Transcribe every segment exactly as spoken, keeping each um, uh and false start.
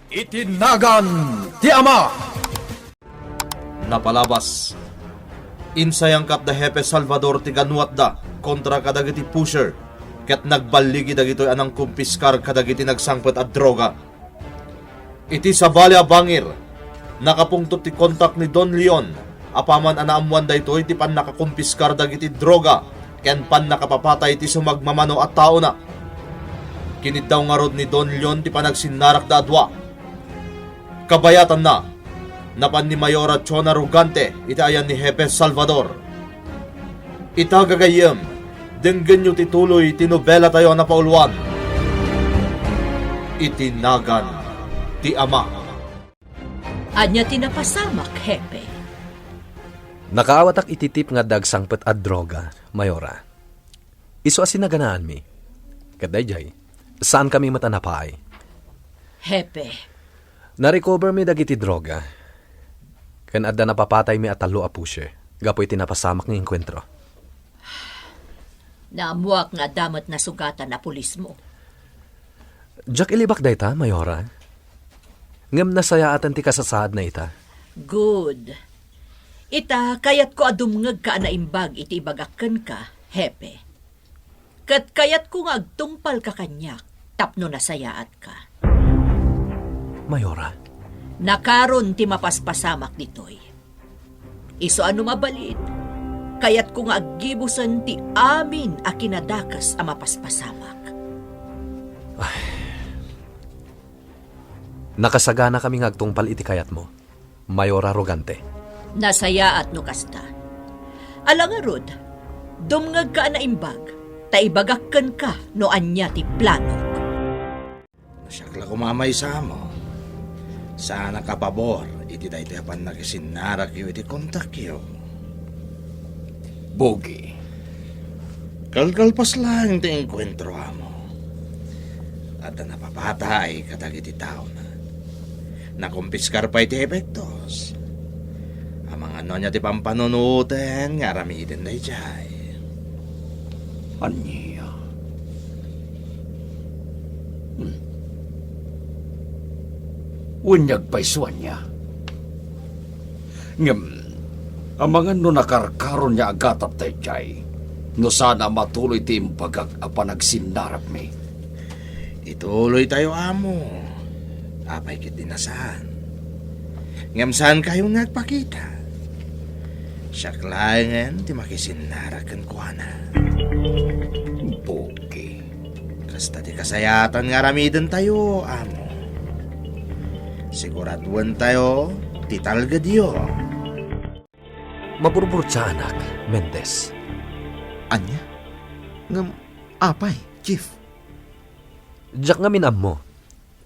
Iti nagan ti Ama. Napalabas, insayangkatda Hepe Salvador ti ganuatda kontra kadagiti pusher, ket nagballigi dagitoy a nangkumpiskar kadagiti nagsangpet a droga. Iti sabali a bangir, nakapungtot ti kontak ni Don Leon, apaman a naammoan daytoy ti pannakakumpiskar dagiti droga ken pannakapapatay ti sumagmamano a taona. Kiniddaw ngarud ni Don Leon ti panagsinnarakda a dua. Kabayatanna, napan ni Mayora Chona Rugante iti ayan ni Hepe Salvador. Ita, gagayyem, denggenyo ti tuloy ti nobelatayo a napauluan, Iti Nagan ti Ama. Ania ti napasamak, Hepe? Nakaawatak iti tip nga adda agsangpet a droga, Mayora. Isu a sinaganaanmi. Ket daydiay, saankami met a napaay. Hepe. Narecovermi dagiti droga. Ken adda napapataymi a tallo a pusher gapu iti napasamak nga enkuentro. Naammoak nga adda met nasugatan a pulismo. Diak ilibak dayta, Mayora. Ngem nasayaatan ti kasasaadna ita. Good. Ita, kayatko a dumngegka a naimbag iti ibagak kenka, Hepe. Ket kayatko nga agtungpalka kaniak tapno nasayaatka. Mayora. Nakaron ti mapaspasamak ditoy. Isu a no mabalin, kayatko nga aggibusen ti amin a kinadakes a mapaspasamak. Ay. Nakasaganakami nga agtungpal iti kayatmo, Mayora Rogante. Nasayaat no kasta. Ala ngarud, dumngegka a naimbag, ta ibagak kenka no ania ti planok. No siak la koma a maysa, Amo, saanak a pabor iti daytoy a pannakasinnarakyo iti kontakyo. Bogi. Kalkalpas laeng ti enkuentro, Amo. Adda napapatay kadagiti taona. Nakumpiskar pay ti epektos. Amangan no ania ti pampanunoten nga aramiden daydiay. Ania? Hmm. Wen ni agpayso ania? Ngem, amangan no nakarkaron nga agatap daydiay, no saan a matuloy ti imbagak a panagsinnarakmi. Ituloytayo, Amo. Apay ketdi a saan? Ngem saankayon nga agpakita. Siak laengen ti makisinnarak kenkuana. Bogi. Kasta ti kasayaatan nga aramidentayo, Amo. Siguraduentayo ti talgedyo. Maburburtiaanak, Mendez. Ania? Ngem apay, Chief? Diak ngamin ammo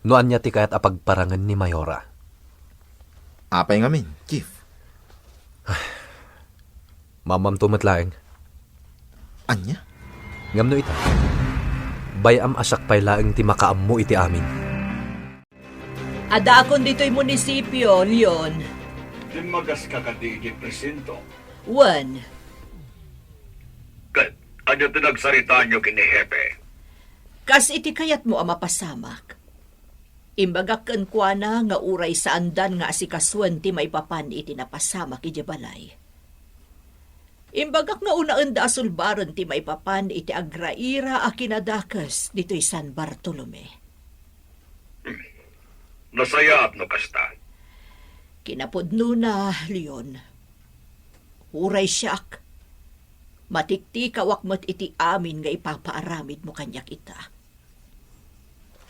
no ania ti kayat a pagparangen ni Mayora. Apay ngamin, Chief? Maammoamto met laeng. Ania? Ngem no ita, bay-am a siak pay laeng ti makaammo iti amin. Addaakon ditoy munisipio, Leon. Dimmagas ka kadi iti presinto? Wen. Ket ania ti nagsaritaanyo ken ni Hepe? Kas iti kayatmo a mapasamak. Imbagak kenkuana nga uray saandan nga asikasuen ti maipapan iti napasamak idiay balay. Imbagak nga unaenda a sulbaren ti maipapan iti agraira a kinadakes ditoy San Bartolome. Nasayaat no kasta. Kinapudnona, Leon. Uray siak, matiktikawak met iti amin nga ipapaaramidmo kaniak ita.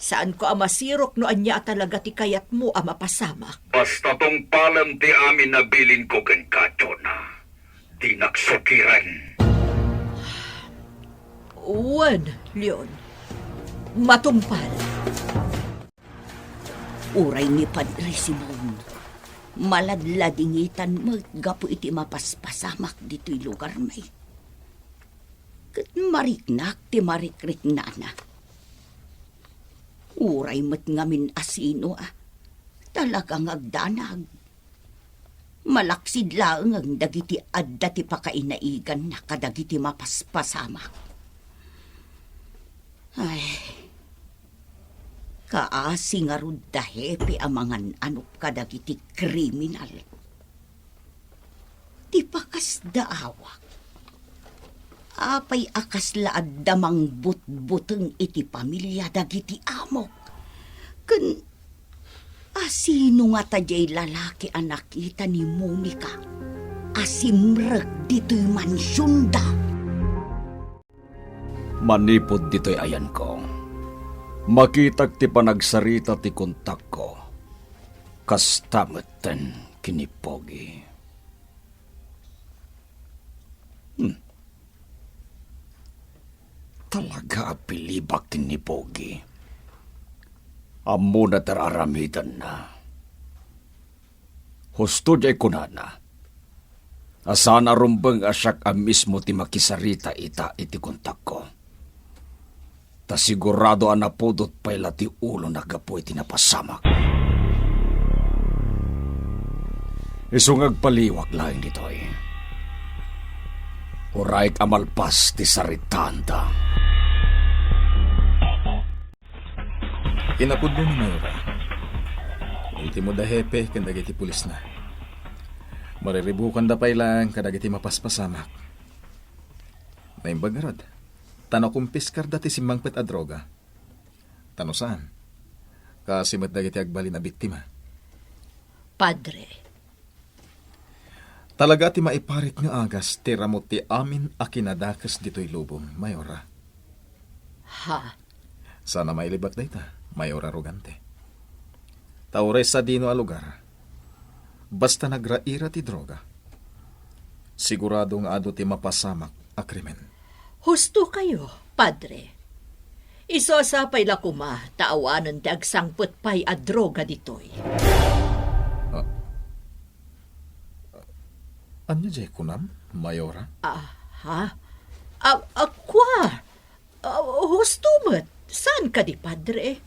Saanko a masirok no ania a talaga ti kayatmo a mapasamak. Basta tungpalem ti amin a bilinko kenka, Jonah. Dinak sukiren. Wen, Leon. Matungpal. Uray ni Padre Simon, maladladingitan met gapu iti mapaspasamak ditoy lugarmi. Ket mariknak ti marikriknana. Uray met ngamin a sino a talaga nga agdanag. Malaksid laeng dagiti adda ti pakainaiganna kadagiti mapaspasamak. Ay, Kaasi ngarud da hepe a mangan-anop kadagiti kriminal. Ti pakasdaawak, apay a kasla adda mangbutbuteng iti pamilia dagiti amok? Ken asino ngata diay lalaki a nakita ni Monica a simrek ditoy mansionda? Manipud ditoy ayanko, makitak ti panagsarita ti kontakko. Kasta metten ken ni Pogi. Hmm. Talaga a bilibak ken ni Pogi. Ammona ti ar-aramidenna. Husto diay kunana a saan a rumbeng a siak a mismo ti makisarita ita iti kontakko. Ta sigurado a napudot pay la ti ulona gapu iti napasamak. Isu nga agpaliwak laeng ditoy. Uray a malpas ti saritaanda. Kinapudno ni Mayora, ultimo da hepe ken dagiti pulisna. Mariribukanda pay laeng kadagiti mapaspasamak. Naimbag ngarud, ta nakumpiskarda ti simmangpet a droga. Ta no saan, kaasi met dagiti agbalin a biktima. Padre. Talaga ti maiparit nga agas ti ramut ti amin a kinadakes ditoy lubong, Mayora. Ha? Saan a mailibak dayta, Mayora Rogante. Ta uray sadino a lugar, basta nagraira ti droga, sigurado nga adu ti mapasamak a krimen. Husto kayo, Padre. Isu a sapay la koma ta awanen ti agsangpet pay a droga ditoy. Ah. Ania diay kunam, Mayora? Ah, ha? Ah, ah, kua? Ah, husto met. Saan kadi, Padre?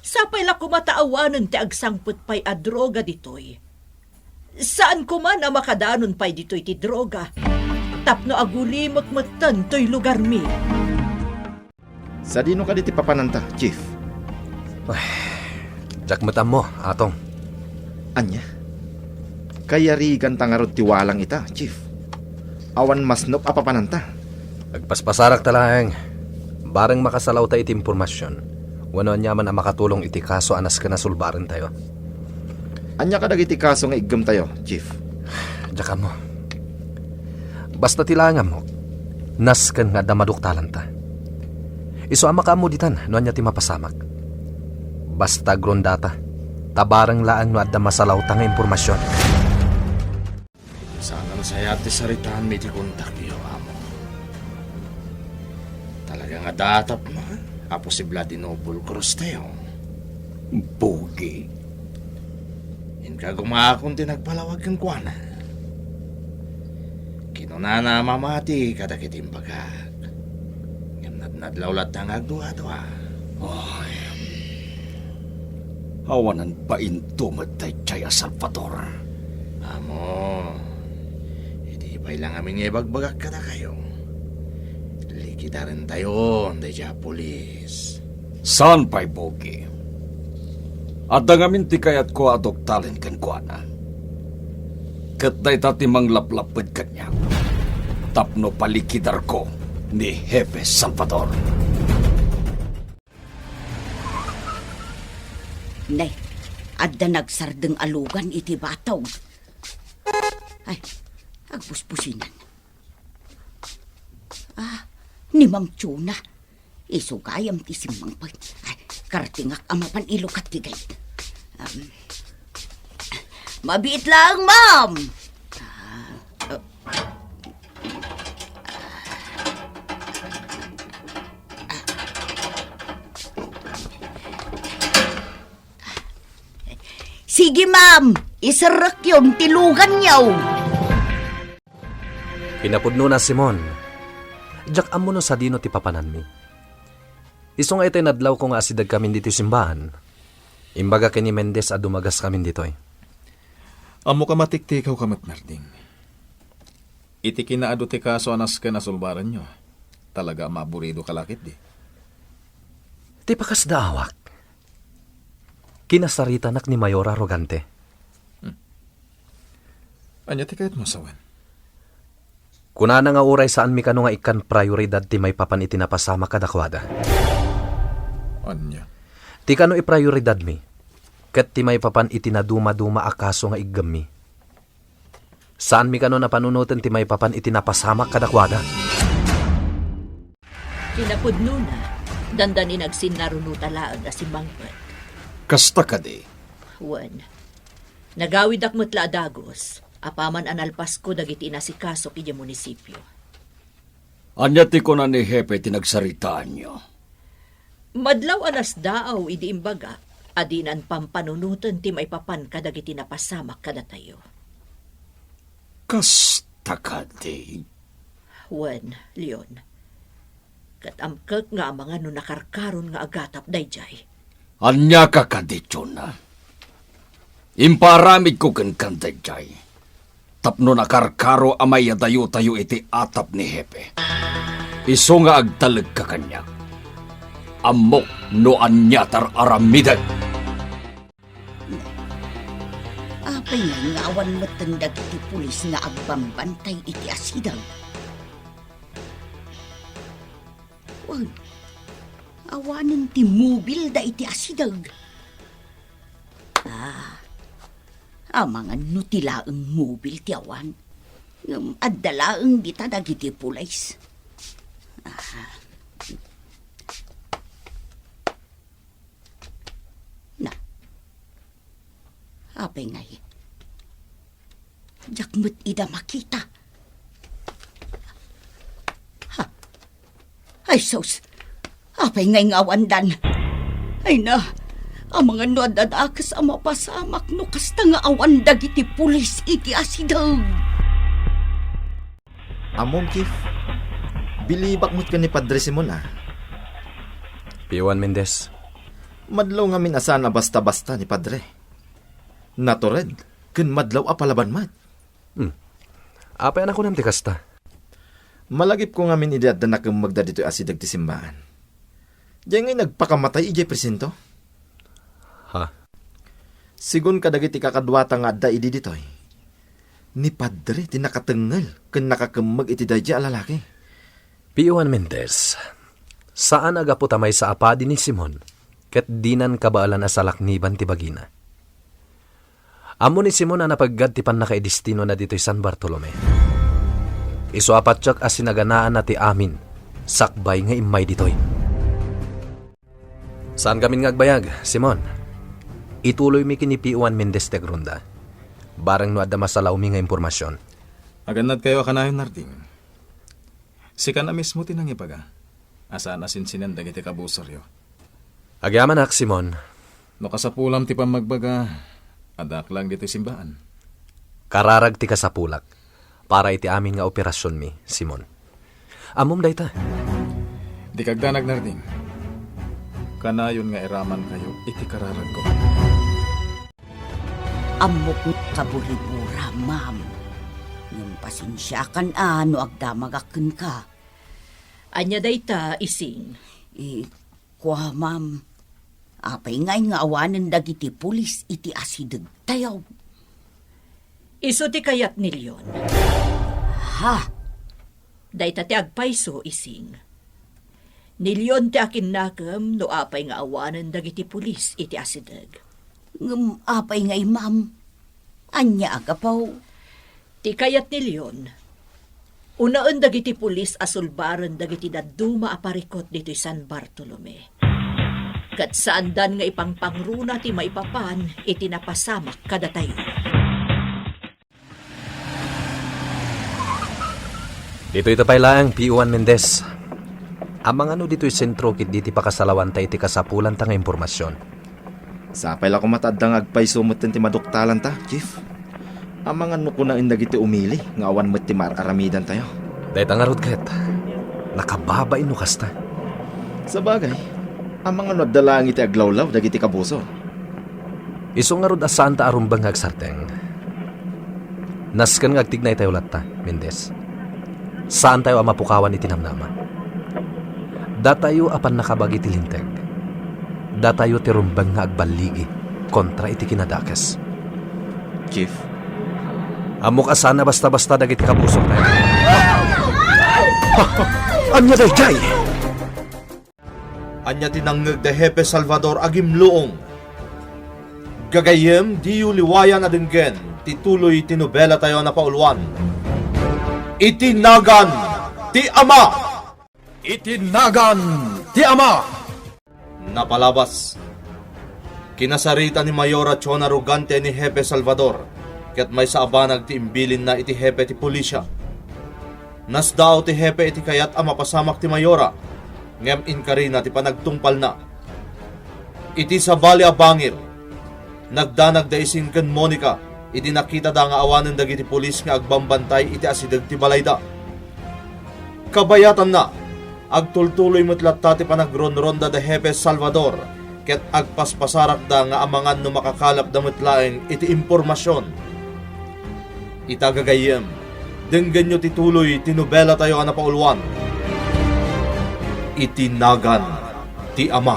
Sapay la koma ta awanen ti agsangpet pay a droga ditoy. Saan koma a makadanon pay ditoy ti droga. Tapno agulimek metten toy lugarmi. Sadino kadi ti papananta, Chief? Ay, diak met ammo, Atong. Ania? Kayariganta ngarud ti walang ita, Chief. Awan masnop a papananta. Agpaspasarak ta laeng. Bareng makasalawta iti impormasion wenno aniaman a makatulong iti kaso a nasken a sulbarentayo. Ania kadagiti kaso nga iggemtayo, Chief? Diak ammo. Basta ti laeng ammok, nasken nga adda maduktalanta. Isu a makaammo ditan no ania ti mapasamak. Basta agrondata, ta bareng laeng no adda masalawta nga impormasion. Saan a nasayaat ti saritaanmi iti kontakyo, amo. Talaga nga datapna a posible a dinubol cross tayo. Pogi. Inka gumakon ti nagpalawag kenkuana. Kinunana a mamati kadagiti imbagak. Ngem nadnadlaw latta nga agdua-dua. Ay, awanan bainto met daydiay a Salvador. Amo, idi pay la ngamin nga ibagbagak kadakayo, likidarentayon daydiay a pulis. Saan pay, Pogi? Adda ngamin ti kayatko a duktalen kenkuana. Ket dayta ti manglaplapped kaniak tapno palikidarko ni Hepe Salvador. Ne, adda nagsardeng a lugan iti batog. Ay, agbusbusinan. Ah, ni Ma'am Chona. Isu gayam ti simmangpet. Ay, kartingak a mapan ilukat ti gayam. Um, mabiit laeng, ma'am. Ah, uh, Sige, ma'am. Iserrekyon ti luganyo. Kinapudnona, Simon. Diak ammo no sadino ti papananmi. Isu nga itay nadlawko nga asidegkamin ditoy simbaan, imbaga ken ni Mendez a dumagaskamin ditoy. Ammok a matiktikawka met, Narding. Iti kinaadu ti kaso a nasken a sulbarenyo, talaga a maaburidoka la ketdi. Ti pakasdaawak, Kinasaritanak ni Mayor Arrogante. Hmm. Ania ti kayatmo, Sawen? Kunana nga uray saanmi kano nga ikkan prioridad ti maipapan iti napasamak kadakuada. Ania? Ti kano iprioridadmi, ket ti maipapan iti nadumaduma a kaso nga iggemmi. Saanmi kano a panunoten ti maipapan iti napasamak kadakuada. Kinapudnona, dandani nagsinnarunuta laeng a simmangpet. Kasta kadi? Wen. Nagawidak met la a dagus, apaman a nalpasko dagiti inasikasok idiay munisipio. Ania ti kuna ni Hepe ti nagsaritaanyo? Madlaw a nasdaaw idi imbagak a dinan pampanunoten ti maipapan kadagiti napasamak kadatayo. Kasta kadi? Wen, Leon. Ket amkek nga amangan no nakarkaron nga agatap daydiay. Ania ka kadi, Jonah? Impaaramidko kenka daydiay tapno nakarkaro a maiyadayotayo iti atap ni Hepe. Isu nga agtalekka kaniak. Ammok no ania ti ar-aramidek. Apay nga awan metten dagiti pulis nga agbambantay iti asideg? Wen, awanen ti mobil da iti asideg. Ah, amangan no ti laeng mobil ti awan. Ngem adda laeng dita dagiti pulis. Ah. Na. Apay ngay? Diak met ida makita. Ha? Ay, sus! Apay ngay nga awandan? Ay na, amangan no adda dakes a mapasamak no kasta nga awan dagiti pulis iti asideg. Ammom, Chief, bilibak met ken ni Padre Simon, a. Pio Juan Mendez. Madlaw ngamin a saan a basta-basta ni Padre. Natured ken madlaw a palaban met. Hmm. Apay a nakunam ti kasta? Malagipko ngamin idi adda nakemmegda ditoy asideg ti simbaan. Diay ngay nagpakamatay idiay presinto? Ha? Sigun kadagiti kakaduata nga adda idi ditoy, ni Padre ti nakatengngel ken nakakemmeg iti daydiay a lalaki. Pio Juan Mendez, saan a gapu ta maysa a padi ni Simon, ket dinan kabaelan a salakniban ti bagina. Ammo ni Simon a napeggad ti pannakaidestinona ditoy San Bartolome. Isu a patiek a sinaganaanna ti amin, sakbay nga immay ditoy. Saan ngamin nga agbayag, Simon. Ituloymi ken ni Pio Juan Mendez ti agronda. Bareng no adda masalawmi nga impormasion. Agannadkayo a kanayon, Narding. Sika a mismo ti nangibaga a saan a sinsinen dagiti kabusoryo. Agyamanak, Simon. No kasapulam ti pammagbaga, addaak laeng ditoy simbaan. Kararag ti kasapulak para iti amin nga operasionmi, Simon. Ammom dayta. Dika agdanag, Narding. Kanayon nga iramankayo iti kararagko. Ammok nga kaburibura, ma'am. Ngem pasensiakan a no agdamagak kenka. Ania dayta, Ising? Eh, kua, ma'am. Apay ngay nga awanen dagiti pulis iti asidegtayo? Isu ti kayat ni Leon. Ha? Dayta ti agpayso, Ising. Ni Leon ti akinnakem no apay nga awanen dagiti pulis iti asideg. Ngem apay ngay, ma'am? Ania a gapu? Ti kayat ni Leon, unaen dagiti pulis a sulbaren dagiti dadduma a parikut ditoy San Bartolome. Ket saandan nga ipangpangruna ti maipapan iti napasamak kadatayo. Ditoy ta pay laeng, Pio Juan Mendez. Amangan no ditoy sentro ketdi ti pakasalawanta iti kasapulanta nga impormasion. Sapay la koma ta adda nga agpayso metten ti maduktalanta, Chief. Amangan no kunaen dagiti umili nga awan met ti maar-aramidantayo. Dayta ngarud ket, nakababain no kasta. Sabagay, amangan no adda laeng iti aglawlaw dagiti kabusor. Isu ngarud a saanta a rumbeng nga agsardeng. Nasken nga agtignaytayo latta, Mendez. Saantayo a mapukawan iti namnama. Datayo a pannakabagi ti linteg. Datayo ti rumbeng nga agballigi. kontra iti kinadakes. Chief? Ammok a saan a basta-basta dagiti kabusortayo. Ania daydiay? Ania ti nangngeg da Hepe Salvador a gimluong? Gagayyem, diyo liwayan a denggen ti tuloy ti nobelatayo a napauluan, Iti Nagan ti Ama! Iti Nagan ti Ama! Napalabas. Kinasarita ni Mayora Chona Rugante ni Hepe Salvador, ket maysa a banag ti imbilinna iti hepe ti pulisya. Nasdaaw ti hepe iti kayat a mapasamak ti Mayora, ngem inkarina ti panagtungpalna. Iti sabali a bangir, nagdanag da Ising ken Monica idi nakitada nga awanen dagiti pulis nga agbambantay iti asideg ti balayda. Kabayatanna, agtultuloy met latta ti panagronronda da Hepe Salvador, ket agpaspasarakda nga amangan no makakalapda met laeng iti impormasion. Ita gagayyem, denggenyo ti tuloy ti nobelatayo a napauluan, Iti Nagan ti Ama.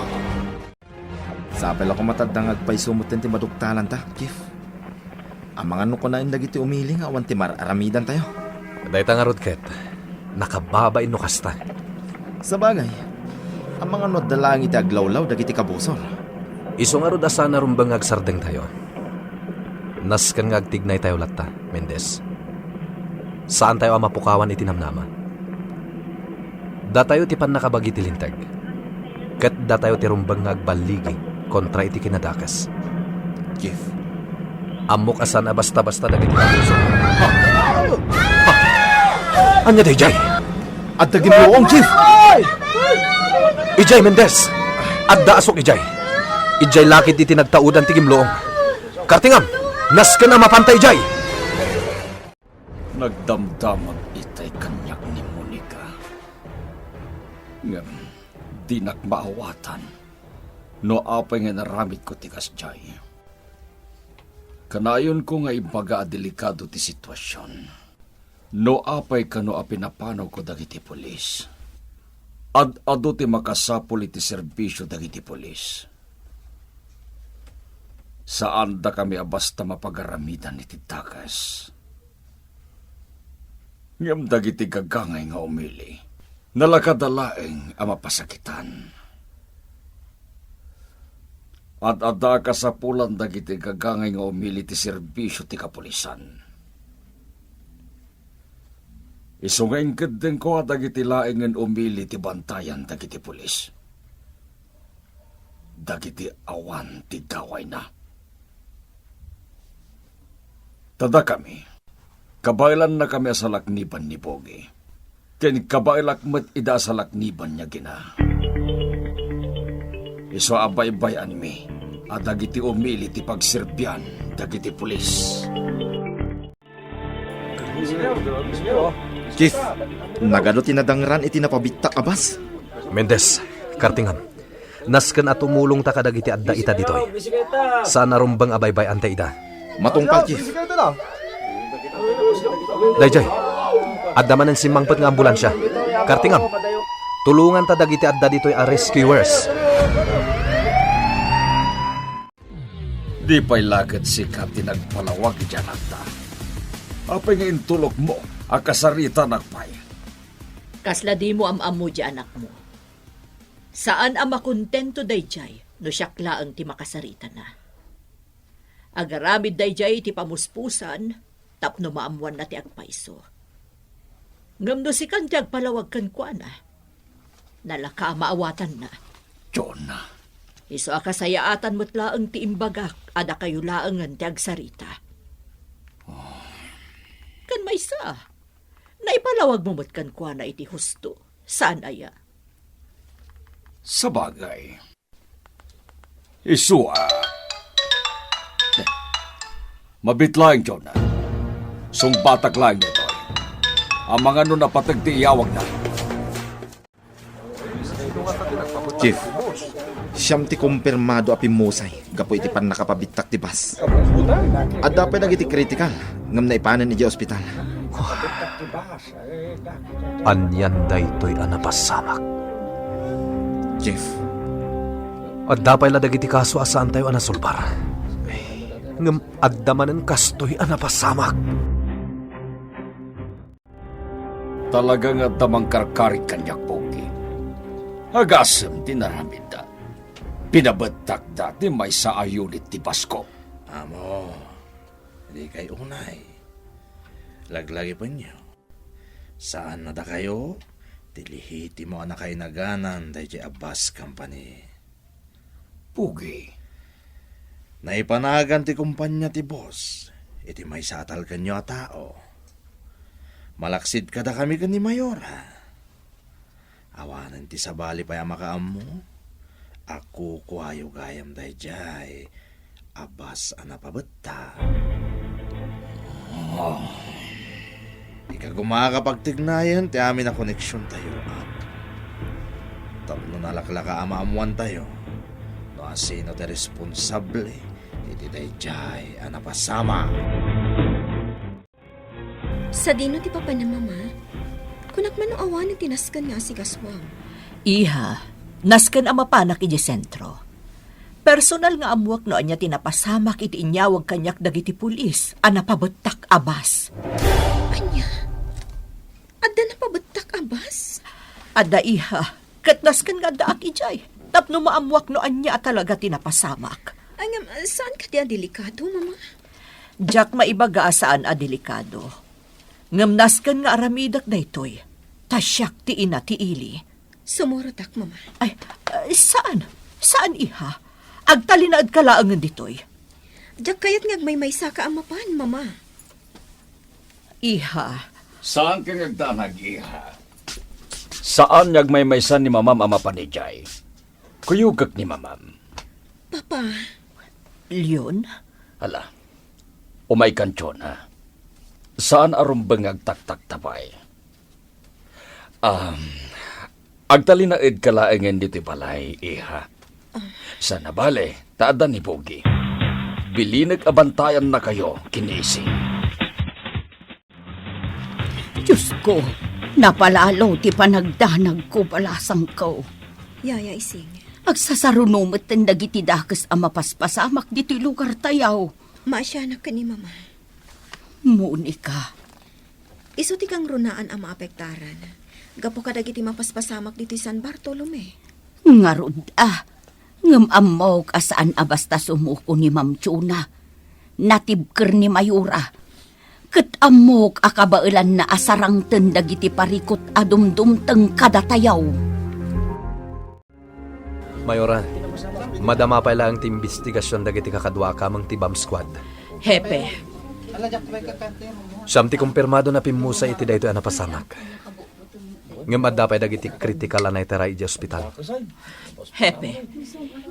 Sapay la koma ta adda nga agpayso metten ti maduktalanta, Chief. Amangan no kunaen dagiti umili nga awan ti mar-aramidantayo. Dayta ngarud ket, nakababain no kasta. Sabagay, amangan no adda laeng iti aglawlaw dagiti kabusor. Isu ngarud a saan a rumbeng nga agsardengtayo. Nasken nga agtignaytayo latta, Mendez. Saantayo a mapukawan iti namnama. Datayo ti pannakabagi ti linteg, ket datayo ti rumbeng nga agballigi kontra iti kinadakes. Chief. Ammok a saan a basta-basta dagiti kabuso. Ania daydiay? Adda gimluong, Chief! Idiay, Mendez! Adda asuk idiay. Idiay lakit iti nagtaudan ti gimluong. Kartingam, nasken a mapanta idiay! Nagdamdamag itay kaniak ni Monica. Ngem, dinak maawatan no apay nga inaramidko ti kasdiay. Kanayonko nga ibaga a delikado ti sitwasion. No apay kano a pinapanawko dagiti pulis, ad-adu ti makasapul iti serbisio dagiti pulis. Saandakami a basta mapagaramidan iti dakes. Ngem dagiti gagangay nga umili, nalakada laeng a mapasakitan. Ad-adda a kasapulan dagiti gagangay nga umili ti serbisio ti kapulisan. Isu nga inkeddengko a dagiti laengen umili ti bantayan dagiti pulis. Dagiti awan ti gawayna. Ta dakami, kabaelannakami a salakniban ni Bogi, ken kabaelak met ida a salakniban ni Agina. Isu a baybay-anmi a dagiti umili ti pagserbian dagiti pulis. Chief, nagadu ti nadangran iti napabittak a bus. Mendez, Kartingam, nasken a tumulongta kadagiti adda ita ditoy. Saan a rumbeng a baybay-anta ida. Matungpal, Chief. Daydiay, adda manen simmangpet nga ambulansia. Kartingam, tulonganta dagiti adda ditoy a rescuers. Di pay la ket sika ti nagpalawag iti anakta. Apay nga intulokmo a kasaritanak pay? Kasla dimo am-ammo ti anakmo. Saan a makontento daydiay no siak laeng ti makasaritana. Agaramid daydiay ti pamuspusan tapno maammoanna ti agpayso. Ngem no sikan ti agpalawag kenkuana, nalaka a maawatanna. Jonah. Isu a kasayaatan met laeng ti imbagak a dakayo laengen ti agsarita. Oh. Ken maysa, naipalawagmo met kenkuana iti husto, saan aya? Sabagay. Isu a. Mabit laeng, Jonah. Sungbatak laeng daytoy. Amangan no napateg ti iyawagna. Chief, siam ti kumpirmado a pimmusay gapu iti pannakapabittak ti bus. Adda pay dagiti kritikal ngem naipanen idiay ospital. Anian daytoy a napasamak? Chief. Adda pay la dagiti kaso a saantayo a nasulbar. Ngem adda manen kastoy a napasamak. Talaga nga adda mangkarkarit kaniak, Pogi. Agasem ti naramidda. Pinabettakda ti maysa a unit ti baskop. Amo, dikay unay. Laglagipenyo. Saan a dakayo ti lehitimo a nakainaganan daydiay a bus company. Pogi. Naipanagan ti kompania ti boss iti maysa a talgenyo a tao. Malaksid kadakami ken ni Mayora. Awanen ti sabali pay a makaammo, a kukuayo gayam daydiay a bus a napabettak. Oh. Ikaguma a kapagtignayan ti amin a koneksiontayo, At. Tapno nalaklaka a maammoantayo no asino ti responsable iti daydiay a napasamak. Sadino ti papanam, Mama? Kunak man no awanen ti nasken nga asigasuam. Iha, nasken a mapanak idiay sentro. Personal nga ammuak no ania ti napasamak iti inyawag kaniak dagiti pulis a napabettak a bus. Ania? Adda napabettak a bus? Adda, iha. Ket nasken nga addaak idiay tapno maammuak no ania a talaga ti napasamak. Ay, ngem, saan kadi a delikado, Mama? Diak maibaga a saan a delikado. Ngem nasken nga aramidek daytoy, ta siak ti ina ti ili. Sumurotak, Mama. Ay, ah, saan? Saan, iha? Agtalinaedka laengen ditoy. Diak kayat nga agmaymaysaka a mapan, Mama. Iha. Saanka nga agdanag, iha. Saan nga agmaymaysa ni Mamam a mapan idiay. Kuyogek ni Mamam. Papa. Leon? Hala, umaykan, Jonah. Saan a rumbeng nga agtaktakta pay. Um, agtalinaedka laengen ditoy balay, iha. Saan a bale, ta adda ni Pogi. Bilinek a bantayannakayo ken ni Ising. Diosko, napalalo ti panagdanagko, balasangko. Yaya Ising. Agsasaruno metten dagiti dakes a mapaspasamak ditoy lugartayo. Maasianak ken ni Mama. Monica. Isu ti kangrunaan a maapektaran gapu kadagiti mapaspasamak ditoy San Bartolome. Ngarud, a, ngem ammok a saan a basta sumuko ni Ma'am Chona. Natibker ni Mayora. Ket ammok a kabaelanna a sarangten dagiti parikut a dumdumteng kadatayo. Mayora, madama pay laeng ti imbestigasion dagiti kakaduaka meng ti bomb squad. Hepe. Siam ti kumpirmado a pimmusay iti daytoy a napasamak. Ngem adda pay dagiti kritikal a naitaray idiay ospital. Hepe,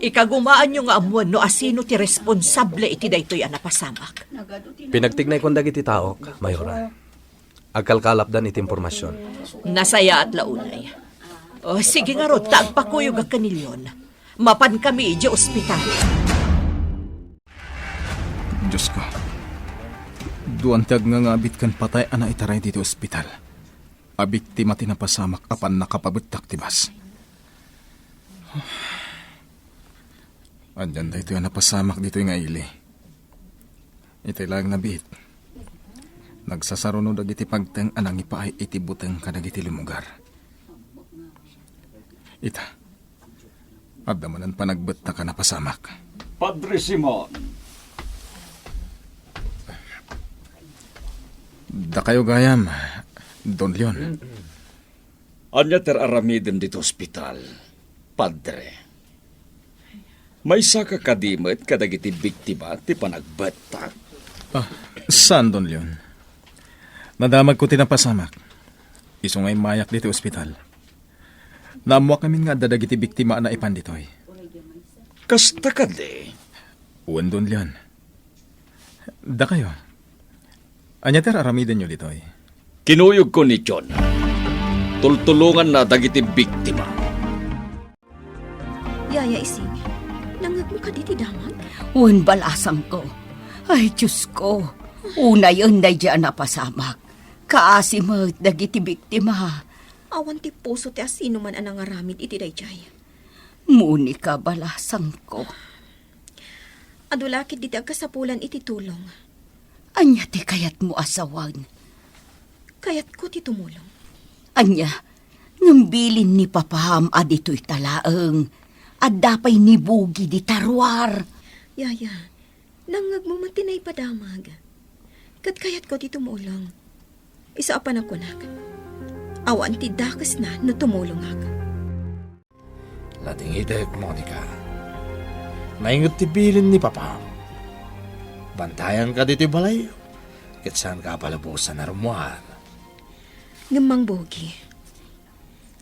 ikagumaanyo nga ammoen no asino ti responsable iti daytoy a napasamak. Pinagtignayko dagiti taok, Mayora. Agkalkalapdan iti impormasion. Nasayaat la unay. O, sige ngarud, ta agpakuyogak ken ni Leon. Mapankami idiay ospital. Diosko, duan ti agngangabit ken patay a naitaray ditoy ospital a biktima ti napasamak a pannakapabettak ti bus. Anian daytoy a napasamak ditoy nga ili? Itay laeng nabiit, nagsasaruno dagiti pagteng a nangipaay iti buteng kadagiti lumugar. Ita, adda manen panagbettak a napasamak. Padre Simon. Dakayo gayam, Don Leon. Ania ti ar-aramidem ditoy ospital, Padre? Maysaka kadi met kadagiti biktima ti panagbettak? Ah, saan, Don Leon. Nadamagko ti napasamak. Isu nga immayak ditoy ospital. Naammoak ngamin nga adda dagiti biktima a naipan ditoy. Kasta kadi? Wen, Don Leon. Dakayo, ania ti ar-aramidenyo ditoy? Kinuyogko ni John. Tultulonganna dagiti biktima. Yaya Ising, nangngegmo kadi ti damag? Wen, balasangko. Ay, Diosko, unayen daydiay a napasamak. Kaasi met dagiti biktima. Awan ti puso ti asinoman a nangaramid iti daydiay. Monica, balasangko. Adu la ketdi ti agkasapulan iti tulong. Ania ti kayatmo a sawen? Kayatko ti tumulong. Ania, ngem bilin ni Papam a ditoy ta laeng, adda pay ni Bugi dita ruar. Yaya, nangngegmo met ti naipadamag. Ket kayatko ti tumulong. Isu a panakunak, awan ti dakesna no tumulongak. Ladingitek, Monica. Nainget ti bilin ni Papam. Bantayanka ditoy balayyo, ket saanka a palubosan a rummuar. Ngem, Mang Bugi,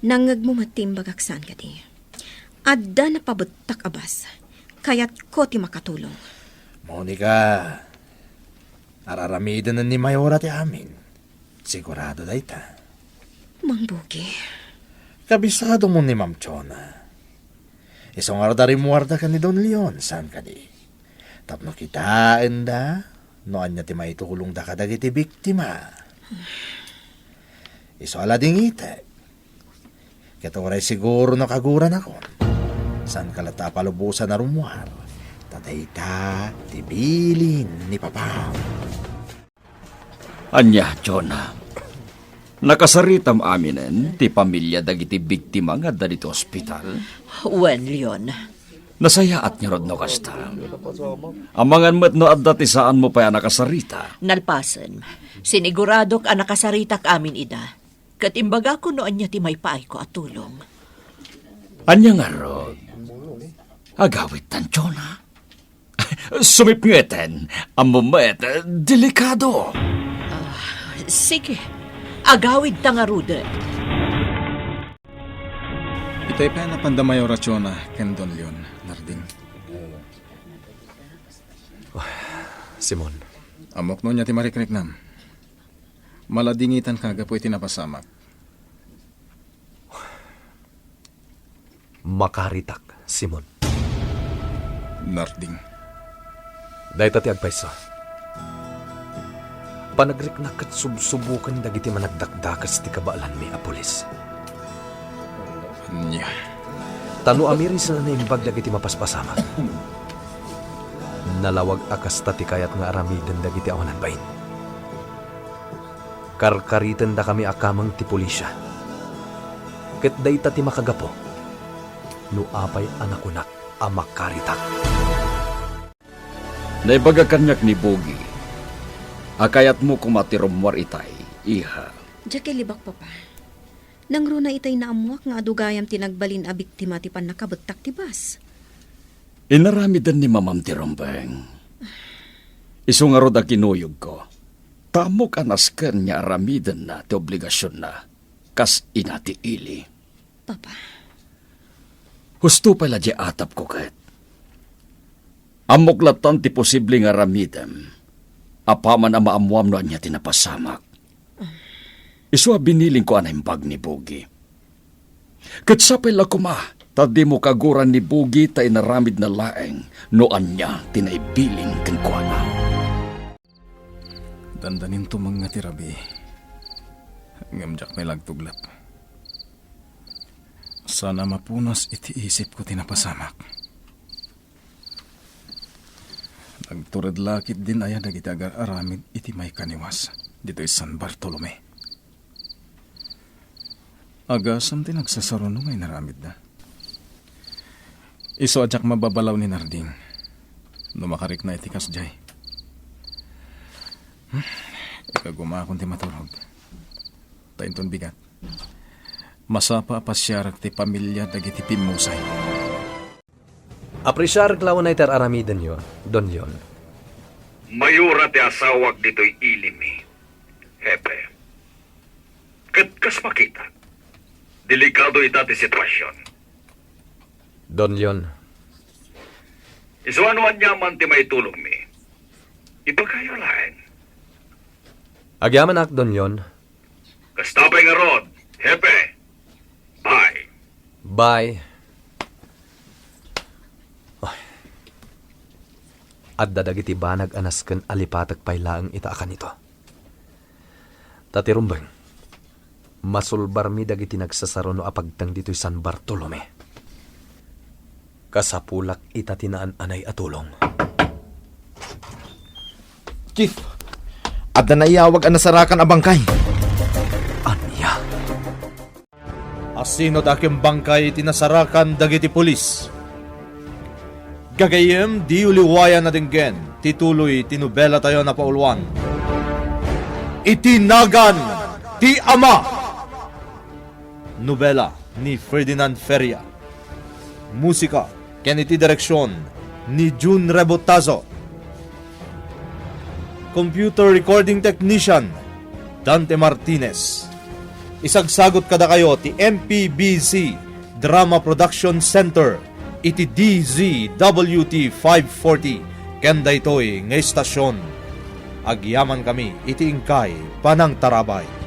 nangngegmo met ti imbagak saan kadi. Adda napabettak a bas. Kayatko ti makatulong. Monica, ar-aramiden ni Mayora ti amin. Sigurado dayta. Mang Bugi. Kabisadom ni Ma'am Chona. Isu ngarud a rimmuarda ken ni Don Leon, saan kadi? Tapno kitaenda no ania ti maitulongda kadagiti biktima. Isu a ladingitek. Ket uray siguro no kaguranakon, saanka latta a palubosan a rummuar, ta dayta ti bilin ni Papam. Ania, Jonah? Nakasaritam aminen ti pamilia dagiti biktima nga adda ditoy ospital? Wen, Leon. Nasayaat ngarud no kasta. Amangan met no adda ti saanmo pay a nakasarita. Nalpasen, siniguradok a nakasaritak amin ida. Ket imbagakon no ania ti maipaayko a tulong. Ania ngarud? Agawidtan, Jonah. Sumipngeten, ammo met, delikado. Ah, sige, agawidta ngaruden. Itay pay a napanda Mayora Chona ken Don Leon, Narding. Simon. Ammok no ania ti marikriknam. Maladingitanka gapu iti napasamak. Makaritak, Simon. Narding. Dayta ti agpayso. Panagriknak ket subsuboken dagiti managdakdakes ti kabaelanmi a pulis. Ania? Ta no amiri sa naimbag dagiti mapaspasamak, nalawag a kasta ti kayat nga aramiden dagiti awan agbain. Karkaritendakami a kameng ti pulisia. Ket dayta ti makagapu no apay a nakunak a makaritak. Naibaga kaniak ni Bugi a kayatmo koma ti rummuar itay, iha. Diak ilibak, Papa. Nangruna itay naammoak nga adu gayam ti nagbalin a biktima ti pannakabettak ti bas. Inaramiden ni Mamam ti rumbeng. Isu ngarud a kinuyogko. Ta ammok a nasken nga aramidenna ti obligasionna kas ina ti ili. Papa. Husto pay la diay atapko ket. Ammok lattan ti posible nga aramidem, apaman a maammoam no ania ti napasamak. Isu a binilingko a naimbag ni Bugi. Ket sapay la koma ta dimo kaguran ni Bugi ta inaramidna laeng no ania ti naibilin kenkuana. Dandanin tumengnga ti rabii, ngem diak pay la agtuglep. Saan a mapunas iti isipko ti napasamak. Nagtured la ketdin aya dagiti agar-aramid iti maikaniwas ditoy San Bartolome? Agasem ti nagsasaruno nga inaramidda. Isu a diak mababalaw ni Narding no makarikna iti kasdiay. Hmm, ikagumakon ti maturog. Ta inton bigat, masapa a pasiarek ti pamilia dagiti pimmusay. Apresiarek la unay ti ar-aramidenyo, Don Leon. Mayora ti asawak ditoy ilimi, Hepe. Ket kas makitak, delikado ita ti situasion. Don Leon. Isu a no aniaman ti maitulongmi, ibagayo laeng. Agyamanak, Don Leon. Kasta pay ngarud, Hepe. Bye. Bye. Ay. Adda dagiti banag a nasken a lipatek pay laeng ita a kanito. Ta ti rumbeng, masulbarmi dagiti nagsasaruno a pagteng ditoy San Bartolome. Kasapulak ita ti naan-anay a tulong. Chief, adda naiyawag a nasarakan a bangkay. Ania? Asino ti akimbangkay ti nasarakan dagiti pulis? Gagayyem, diyo liwayan a denggen ti tuloy ti nobelatayo a napauluan, Iti Nagan ti Ama. Nobela ni Ferdinand Feria. Musika ken iti direksion ni Jun Rebotazo. Computer recording technician, Dante Martinez. Isagsagut kadakayo ti M P B C Drama Production Center iti D Z W T five forty ken daytoy nga istasion. Agyamankami iti inkay panangtarabay.